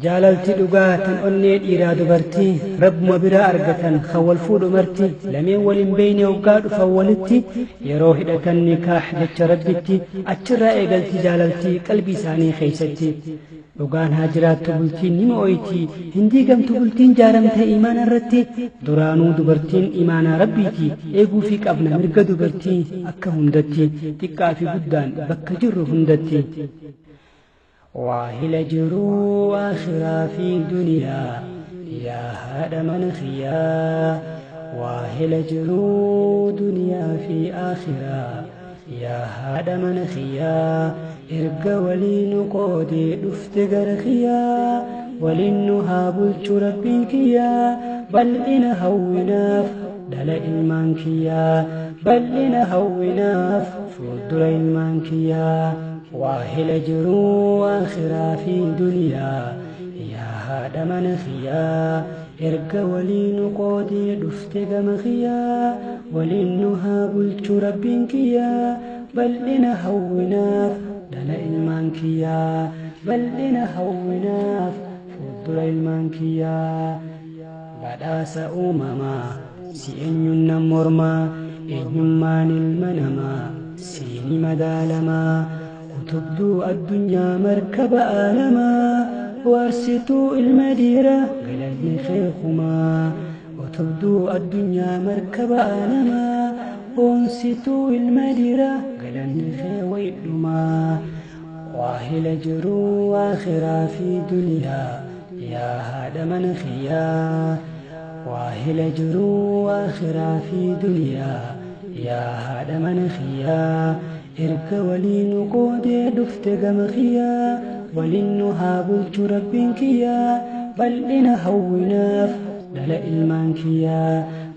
Jaalalti dhugaa tan onnee dhiiraa dubartii rabbuma biraa argatan kan wal fuudhu marti lameen wal hin beeyne hoggaa dhufan walitti yeroo hidhatan nikaah jecha rabbitti achirraa eegalti jaalaltii qalbii isaanii keeysatti. Dhugaan haa jiraattu bultiin ni mo'oyti hin diigamtu bultiin jaaramte imaana irratti duraanuu dubartiin imaanaa rabbiiti eeguufii qabna mirga dubartii akka hundatti xiqqaa fi guddaan bakka jirru hundatti. Waahila jiruu akhiraa fi duniyaa yaa haadha mana kiyyaa waahila jiruu duniyaa fi akhiraa yaa haadha mana kiyyaa erga waliin qoodee dhufte gara kiyyaa waliin nu haa bulchu rabbiin kiyyaa bal'ina hawwinaaf dhala ilmaan kiyyaa bal'ina hawwinaaf fuuldura ilmaan kiyyaa. Waahila jiruu akhiraa fi duniyaa yaa haadha mana kiyyaa erga waliin qoodee dhufte gama kiyyaa waliin nu haa bulchu rabbiin kiyyaa bal'ina hawwinaaf dhala ilmaan kiyyaa bal'ina hawwinaaf fuuldura ilmaan kiyyaa. Badhaasa uumamaa si eenyuun nan mormaa eenyummaan ilma namaa siini madaalamaa. Utubduu addunyaa markaba aalamaa waarsituu ilma dhiiraa galanni keekumaa. Utubduu addunyaa markaba aalamaa boonsituu ilma dhiiraa galanni kee waydhumaa. Waahila jiruu akhiraa fi duniyaa yaa haadha mana kiyyaa. Waahila jiruu akhiraa fi duniyaa yaa haadha mana kiyyaa. Erga waliin qoodee dhufte gama kiyyaa waliin nu haa bulchu rabbiin kiyyaa bal'ina hawwinaaf dhala ilmaan kiyyaa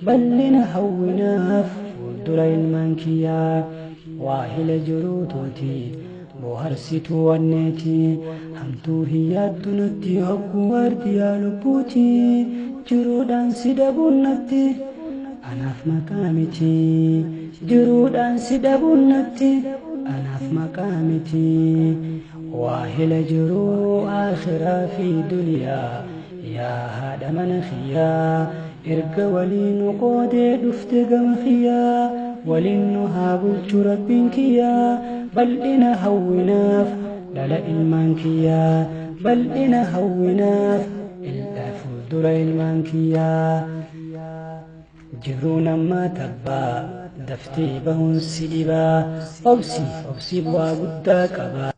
bal'ina hawwinaaf fuuldura ilmaan kiyyaa. Waahila jiruu tooti bohaarsituu wanneeti hamtuu hin yaaddu natti hogguu waardiyaa lubbuuti jiruudhaan si dhabuun natti anaaf maqaa miti jiruudhaan si dhabuun natti anaaf maqaa miti. Waahila jiruu akhiraa fi duniyaa yaa haadha mana kiyyaa erga waliin qoodee dhufte gama kiyyaa waliin nu haa bulchu rabbiin kiyyaa bal'ina hawwinaaf dhala ilmaan kiyyaa bal'ina hawwinaaf fuuldura ilmaan kiyyaa. Jiruu namaa tabbaa daftee bahuun si dhibaa obsi obsi bu'aa guddaa qabaa.